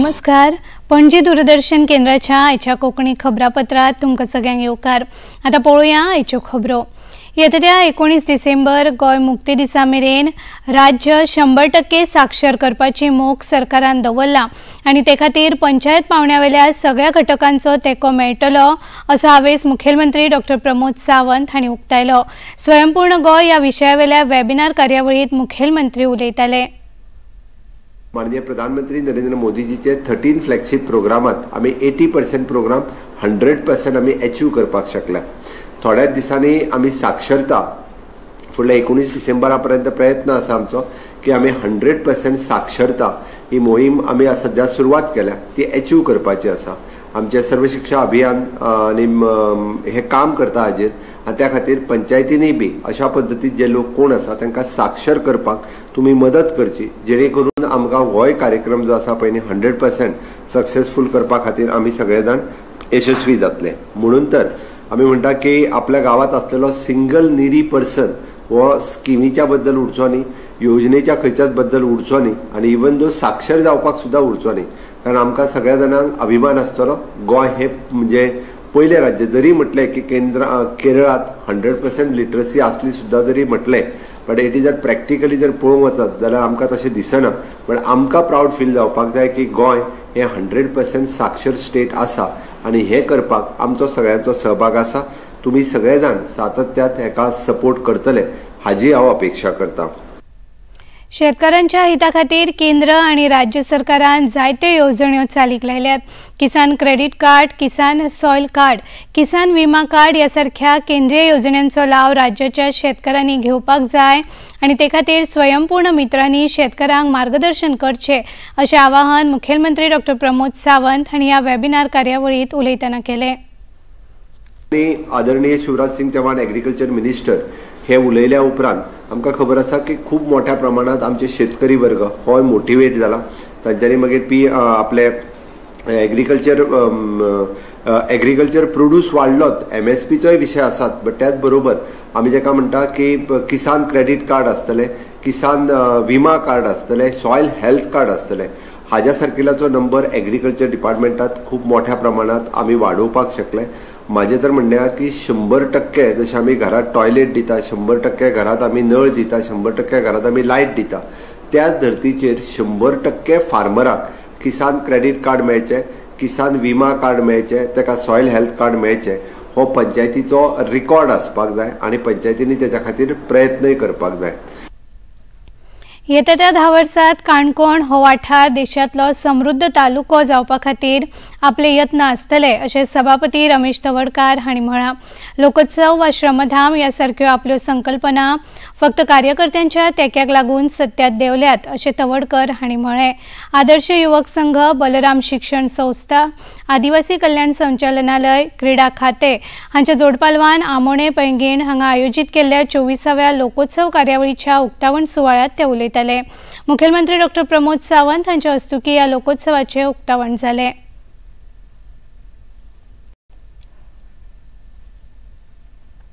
नमस्कार, पणजी दूरदर्शन केंद्राच्या आयच्या कोंकणी खबरापत्रात तुमकां सगळ्यांक येवकार। आतां पळोवया आयच्यो खबरो। येता त्या 19 डिसेंबर गोंय मुक्ती दिसा मेरेन राज्य 100% साक्षर करपाची मोख सरकारान दवरला आनी ते खातीर पंचायत पावंड्यावेल्या सगळ्या घटकांचो तेंको मेळटलो असो हावेस मुखेलमंत्री डॉक्टर प्रमोद सावंत हांणी उक्तायलो। स्वयंपूर्ण गोंय ह्या विशयावेल्या वेबिनार कार्यावळींत मुखेलमंत्री उलयताले। माननीय प्रधानमंत्री नरेंद्र मोदीजीचे 13 फ्लॅगशीप प्रोग्रामात आमी 80% प्रोग्राम 100% आमी अचीव करपाक शकले। थोड्याच दिसांनी आमी साक्षरता फुडल्या 19 डिसेंबरा पर्यंत प्रयत्न आसा आमचो की आमी 100% साक्षरता ही मोहीम आमी सद्या सुरवात केल्या ती अचीव करपाची आसा। आमचें सर्व शिक्षा अभियान आनी हें काम करता हाजेर आनी त्या खातीर पंचायतींनी बी अशा पद्दतीन जे लोक कोण आसा तांकां साक्षर करपाक तुमी मदत करची, जेणे करून आमकां होय कार्यक्रम जो आसा पळय न्ही 100% सक्सेसफूल करपा खातीर आमी सगळे जाण यशस्वी जातले। म्हणून तर आमी म्हणटा की आपल्या गांवांत आसलेलो सिंगल निडी पर्सन हो स्किमीच्या बद्दल उरचो न्ही, योजनेच्या खंयच्याच बद्दल उरचो न्ही आनी इवन दो साक्षर जावपाक सुद्दां उरचो न्ही, कारण आमकां सगळ्या जाणांक अभिमान आसतलो गोंय हें म्हणजे पयलें राज्य जरी म्हटलें की केंद्र केरळांत 100% लिटरसी आसली सुद्दां जरी म्हटलें, बट it is जर प्रॅक्टिकली जर पळोवंक वचत जाल्यार आमकां तशें दिसना। बट आमकां प्रावड फील जावपाक जाय की गोंय हें 100% साक्षर स्टेट आसा आनी हें करपाक आमचो सगळ्यांचो सहभाग आसा। तुमी सगळे जाण सातत्यात हेका सपोर्ट करतले हाजी हांव अपेक्षा करता। शेतकऱ्यांच्या हिता खातीर केंद्र आणि राज्य सरकारान जायत्यो येवजण्यो चालीक लायल्यात। Kisan credit card, Kisan soil card, Kisan विमा कार्ड ह्या सारख्या केंद्रीय येवजण्यांचो लाव राज्याच्या शेतकऱ्यांनी घेवपाक जाय आनी ते खातीर स्वयंपूर्ण मित्रांनी शेतकऱ्यांक मार्गदर्शन करचें अशें आवाहन मुखेलमंत्री डॉक्टर प्रमोद सावंत हांणी ह्या वेबिनार कार्यावळींत उलयतना केलें। आदरणीय शिवराज सिंग चौहान एग्रीकल्चर मिनिस्टर हे उलयल्या उपरांत आमकां खबर आसा की खूब मोठ्या प्रमाणात आमचे शेतकरी वर्ग होय मोटिवेट जाला। तांच्यांनी मागीर आपले एग्रीकल्चर एग्रीकल्चर प्रोड्यूस वाडलोच, एमएसपीचोय विशय आसात, बट त्याच बरोबर आमी जेका म्हणटा की किसान क्रेडीट कार्ड आसतलें, किसान विमा कार्ड आसतलें, सॉयल हेल्थ कार्ड आसतलें, हाज्या सारकिल्याचो नंबर एग्रीकल्चर डिपार्टमेंटात खूब मोठ्या प्रमाणात आमी वाडोवपाक शकले। म्हाजें तर म्हणणें आहा की 100% जशें आमी घरांत टॉयलेट दिता, 100% घरांत आमी नळ दिता, 100% घरांत आमी लायट दिता, त्याच धर्तीचेर 100% फार्मराक किसान क्रेडीट कार्ड मेळचें, किसान विमा कार्ड मेळचें, ताका सॉयल हेल्थ कार्ड मेळचें, हो पंचायतीचो रिकॉर्ड आसपाक जाय आनी पंचायतींनी तेच्या खातीर प्रयत्नय करपाक जाय। येता त्या 10 वर्सात काणकोण हो वाठार देशांतलो समृद्ध तालुको जावपा खातीर आपले यत्न आसतले अशें सभापती रमेश तवडकार हांणी म्हळां। लोकोत्सव वा श्रमधाम ह्या सारक्यो आपल्यो संकल्पना फक्त कार्यकर्त्यांच्या तेंक्याक लागून सत्यात देंवल्यात अशें तवडकर हांणी म्हळें। आदर्श युवक संघ, बलराम शिक्षण संस्था, आदिवासी कल्याण संचालनालय, क्रीडा खाते हांच्या जोडपालवान आमोणे पैंगीण हांगा आयोजीत केल्ल्या 24व्या लोकोत्सव कार्यावळीच्या उक्तावण सुवाळ्यात ते उलयताले। मुखेलमंत्री डॉक्टर प्रमोद सावंत हांच्या हस्तुकीं ह्या लोकोत्सवाचें उक्तावण जालें।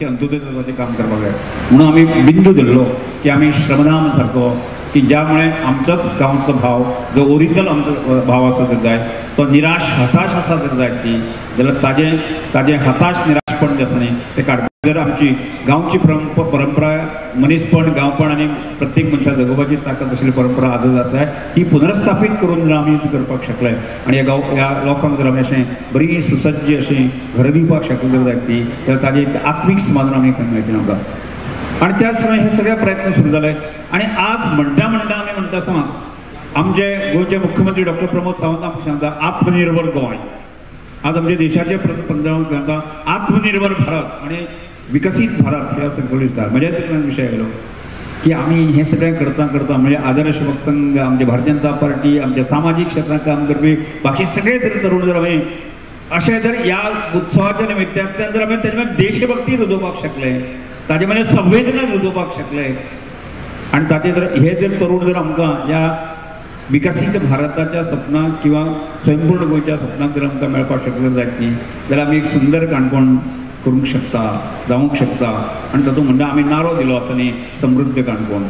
अंत्योदय तत्वाचें काम करपाक जाय म्हणून आमी बिंदू धरलो की आमी श्रमधाम सारको की ज्यामुळे आमचोच गांवचो भाव जो ओरिजिनल आमचो भाव आसा जर जाय तो निराश हताश आसा जर जाय ती जाल्यार ताजें ताजें हताश निराशपण जें आसा न्ही तें काडपाक जर आमची गांवची परंपरा मनीसपण गांवपण आनी प्रत्येक मनशाक जगोवपाची ताकद आशिल्ली परंपरा आजच आसा ती पुनर्स्थापीत करून जर आमी करपाक शकले आनी ह्या गांव ह्या लोकांक जर आमी अशें बरी सुसज्ज अशीं घरां दिवपाक शकले जर जाय ती जाल्यार ताजें आत्मीक समाधान आमी खंय मेळचें आमकां। आनी त्याच प्रमाणे हे सगळे प्रयत्न सुरू जाले आनी आज म्हणटा म्हणटा आमी म्हणटा समज आमचे गोंयचे मुख्यमंत्री डॉक्टर प्रमोद सावंत आमकां सांगता आत्मनिर्भर गोंय, आज आमच्या देशाचे पंतप्रधान सांगता आत्मनिर्भर भारत आनी विकसीत भारत ह्या संकल्प दिसता। म्हज्या तितल्यान विशय आयलो की आमी हें सगळें करता करता म्हणजे आदर्श युवक संघ, आमचे भारतीय जनता पार्टी, आमच्या सामाजीक क्षेत्रांत काम करपी बाकी सगळे जर तरुण जर आमी अशें जर ह्या उत्सवाच्या निमित्तांतल्यान जर आमी तेजे देशभक्ती रुजोवपाक शकले, ताजे मदीं संवेदना रुजोवपाक शकले आनी ताचे जर हे जर तरुण जर आमकां ह्या विकसीत भारताच्या सपनाक किंवा स्वयंपूर्ण गोंयच्या सपनाक जर आमकां मेळपाक शकले जायत न्ही जाल्यार आमी एक सुंदर काणकोण करूंक शकता, जावंक शकता आनी तातूंत म्हणटा आमी नारो दिलो आसा न्ही समृद्ध काणकोण।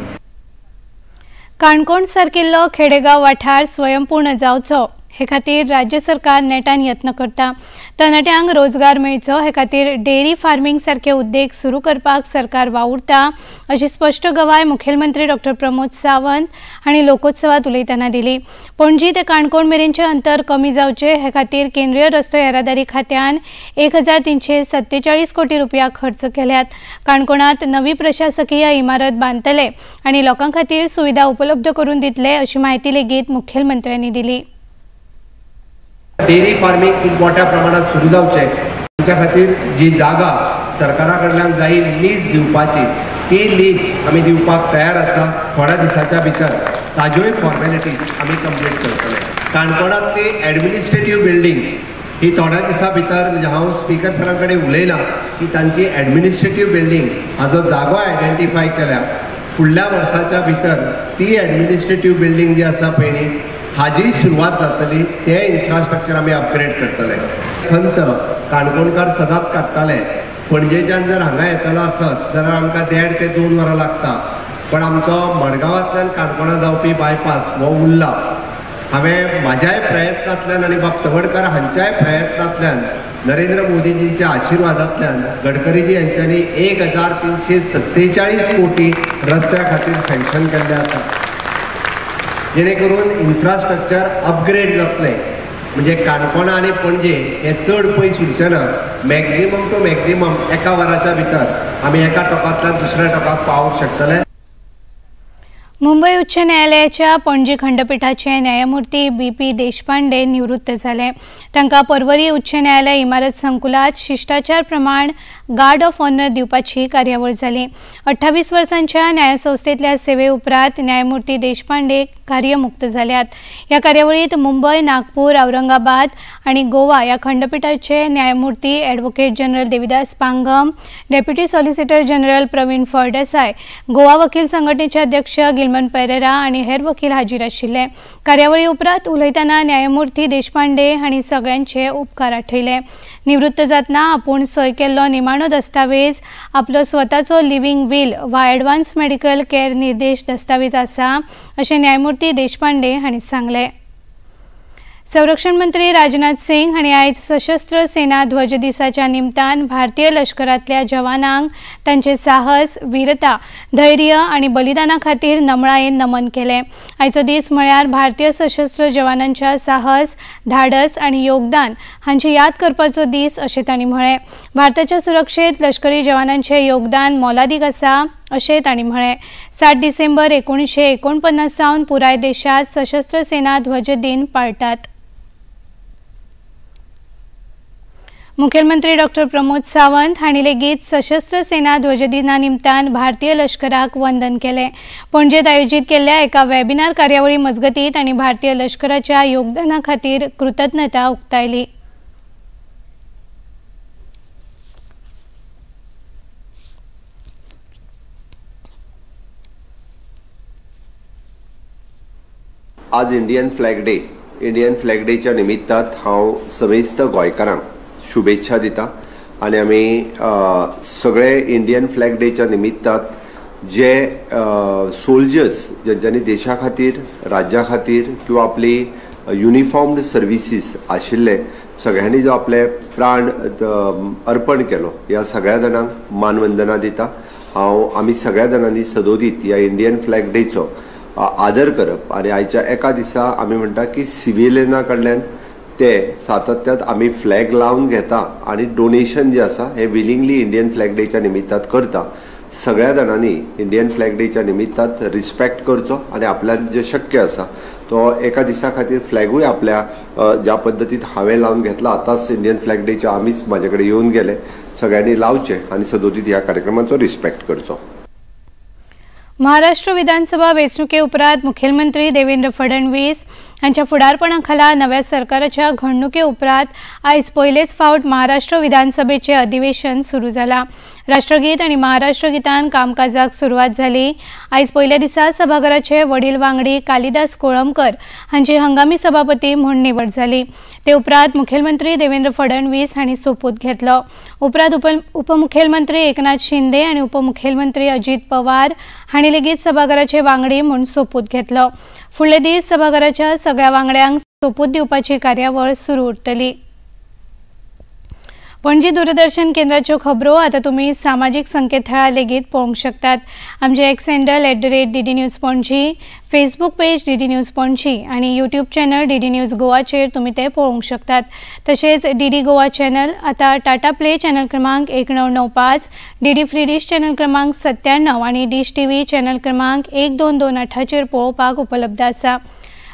काणकोण सारकिल्लो खेडेगांव वाठार स्वयंपूर्ण जावचो हे खातीर राज्य सरकार नेटान यत्न करता। तरणाट्यांक रोजगार मेळचो हे खातीर डेअरी फार्मिंग सारखे उद्देग सुरू करपाक सरकार वावुरता अशी स्पश्ट गवाय मुखेलमंत्री डॉक्टर प्रमोद सावंत हांणी लोकोत्सवात उलयतना दिली। पणजी ते काणकोण मेरेनचे अंतर कमी जावचे हे खातीर केंद्रीय रस्तो येरादारी खात्यान 1347 कोटी रुपया खर्च केल्यात। काणकोणात नवी प्रशासकीय इमारत बांदतले आनी लोकां खातीर सुविधा उपलब्ध करून दितले अशी माहिती लेगीत मुखेलमंत्र्यांनी दिली। डेअरी फार्मिंग खूब मोठ्या प्रमाणात सुरू जावचें त्या खातीर जी जागा सरकारा कडल्यान जाय लीज दिवपाची ती लीज आमी दिवपाक तयार आसा। थोड्या दिसाच्या भितर ताज्योय फॉर्मेलिटीज आमी कंप्लीट करतले। काणकोणांतली एडमिनिस्ट्रेटीव बिल्डींग ही थोड्या दिसां भितर, म्हणजे हांव स्पिकर सरां कडेन उलयलां की तांची एडमिनिस्ट्रेटीव बिल्डींग हाजो जागो आयडेंटिफाय केल्या, फुडल्या वर्साच्या भितर ती एडमिनिस्ट्रेटीव बिल्डींग जी आसा पळय न्ही हाजी सुरवात जातली। ते इन्फ्रास्ट्रक्चर आमी अपग्रेड करतले। खंत काणकोणकार सदांच काडटाले, पणजेच्यान जर हांगा येतलो आसत जाल्यार आमकां 1.5 ते 2 वरां लागता, पण आमचो मडगांवांतल्यान काणकोणा जावपी बायपास हो उरला। हांवें म्हाज्याय प्रयत्नांतल्यान आनी बाब तवडकर हांच्याय प्रयत्नांतल्यान नरेंद्र मोदीजींच्या आशिर्वादांतल्यान गडकरीजी हांच्यांनी 1347 कोटी रस्त्या खातीर सँक्शन केल्लें आसा, जेणे करून इन्फ्रास्ट्रक्चर अपग्रेड जातलें। म्हणजे काणकोणा आनी पणजे हे चड पयस उरचें ना, मॅक्झिमम टू मॅक्झिमम 1 वराच्या भितर आमी एका टोकांतल्यान दुसऱ्या टोकाक पावूंक शकतले। मुंबई उच्च न्यायालयाच्या पणजी खंडपीठाचे न्यायमूर्ती बी.पी. देशपांडे निवृत्त झाले। तांकां पर्वरी उच्च न्यायालय इमारत संकुलात शिष्टाचार प्रमाण गार्ड ऑफ ऑनर दिवपाची कार्यावळ जाली। 28 वर्सांच्या न्यायसंस्थेतल्या सेवे उपरांत न्यायमूर्ती देशपांडे कार्यमुक्त जाल्यात। ह्या कार्यावळीत मुंबय, नागपूर, औरंगाबाद आनी गोवा ह्या खंडपीठाचे न्यायमूर्ती advocate general Devidas Pangam, deputy solicitor general Pravin Faldesai, Goa वकील संघटनेचे अध्यक्ष गिलमन पेरेरा आनी हेर वकील हाजीर आशिल्ले। कार्यावळी उपरांत उलयतना न्यायमूर्ती देशपांडे हांणी सगळ्यांचे उपकार आठयले। निवृत्त जातना आपूण सय केल्लो निमाणो दस्तावेज आपलो स्वताचो लिव्हिंग will वा एडवान्स मेडिकल केअर निर्देश दस्तावेज आसा अशें न्यायमूर्ती देशपांडे हांणी सांगलें। संरक्षण मंत्री राजनाथ सिंग हांणी आयज सशस्त्र सेना ध्वज दिसाच्या निमतान भारतीय लष्करांतल्या जवानांक तांचे साहस, वीरता, धैर्य आनी बलिदाना खातीर नमळायेन नमन केलें। आयचो दीस म्हळ्यार भारतीय सशस्त्र जवानांच्या साहस, धाडस आनी योगदान हांची याद करपाचो दीस अशें तांणी म्हळें। भारताच्या सुरक्षेत लष्करी जवानांचे योगदान मोलादीक आसा अशें तांणी म्हळें। 7 डिसेंबर 1949 सावन पुराय देशात सशस्त्र सेना ध्वज दिन पाळटात। मुखेलमंत्री डॉक्टर प्रमोद सावंत हांणी लेगीत सशस्त्र सेना ध्वजदिना निमतान भारतीय लष्कराक वंदन केलें। पणजेत आयोजीत केल्ल्या एका वेबिनार कार्यावळी मजगतीं तांणी भारतीय लष्कराच्या योगदाना खातीर कृतज्ञता उक्तायली। आज Indian flag day, Indian flag डेच्या निमित्तात हांव समेस्त गोंयकारांक शुभेच्छा दिता आनी आमी सगळे इंडियन फ्लॅग डेच्या निमित्तात जे सोल्जर्स ज्यांच्यानी देशा खातीर, राज्या खातीर किंवा आपली युनिफॉर्म्ड सर्विसीस आशिल्ले सगळ्यांनी जो आपले प्राण अर्पण केलो ह्या सगळ्या जाणांक मानवंदना दिता। हांव आमी सगळ्या जाणांनी सदोदीत ह्या इंडियन फ्लॅग डेचो आदर करप आनी आयच्या एका दिसा आमी म्हणटा की सिविलियना कडल्यान ते सातत्यात आमी फ्लॅग लावन घेता आनी डोनेशन जे आसा हे विलिंगली इंडियन फ्लॅग डेच्या निमित्तात करता। सगळ्या जाणांनी इंडियन फ्लॅग डेच्या निमित्तात रिस्पेक्ट करचो आनी आपल्याक जे शक्य आसा तो एका दिसा खातीर फ्लॅगूय आपल्या ज्या पद्दतीत हांवें लावन घेतला आतांच इंडियन फ्लॅग डेच्या आमीच म्हाजे कडेन येवन गेले, सगळ्यांनी लावचे आनी सदोदीत ह्या कार्यक्रमाचो रिस्पेक्ट करचो। महाराष्ट्र विधानसभा वेंचणुके उपरांत मुखेलमंत्री देवेंद्र फडणवीस हांच्या फुडारपणाखाला नव्या सरकाराच्या घडणुके उपरांत आयज पयलेच फावट महाराष्ट्र विधानसभेचे अधिवेशन सुरू जाला। राष्ट्रगीत आनी महाराष्ट्र गीतान कामकाजाक सुरवात जाली। आयज पयल्या दिसा सभाघराचे वडील वांगडी कालिदास कोळंबकर हांची हंगामी सभापती म्हूण निवड जाली। ते उपरांत मुखेलमंत्री देवेंद्र फडणवीस हांणी सोपूत घेतलो। उपरांत उपमुखेलमंत्री एकनाथ शिंदे आनी उपमुखेलमंत्री अजित पवार हांणी लेगीत सभाघराचे वांगडी म्हूण सोपूत घेतलो। फुडले दीस सभाघराच्या सगळ्या वांगड्यांक सोपूत दिवपाची कार्यावळ सुरू उरतली। पणजी दूरदर्शन केंद्राच्यो खबरो आतां तुमी सामाजीक संकेतथळार लेगीत पळोवंक शकतात। आमचे X handle @DD News Panaji, Facebook page DD News Panaji आनी यूट्यूब चॅनल डीडी न्यूज गोवाचेर तुमी ते पळोवंक शकतात। तशेंच डीडी गोवा चॅनल आतां टाटा प्ले चॅनल क्रमांक 1995, डीडी फ्री डिश चॅनल क्रमांक 97 आनी डिश टीव्ही चॅनल क्रमांक 1228चेर पळोवपाक उपलब्ध आसा।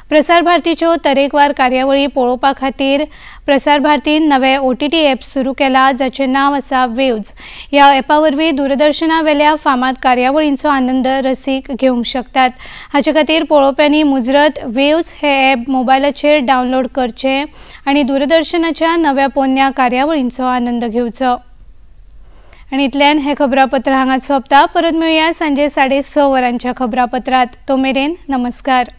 प्रसार भारतीच्यो तरेकवार कार्यावळी पळोवपा खातीर प्रसार भारतीन नवे OTT app सुरू केला, जाचें नांव आसा वेव्ज। ह्या ॲपा वरवीं दूरदर्शनावेल्या फामाद कार्यावळींचो आनंद रसीक घेवंक शकतात। हाचे खातीर पळोवप्यांनी मुजरत वेव्ज हे ॲप मोबायलाचेर डावनलोड करचें आनी दूरदर्शनाच्या नव्या पोन्न्या कार्यावळींचो आनंद घेवचो। आनी इतल्यान हें खबरापत्र हांगा सोंपता। परत मेळया सांजे 6:30 वरांच्या खबरापत्रांत। तो मेरेन नमस्कार।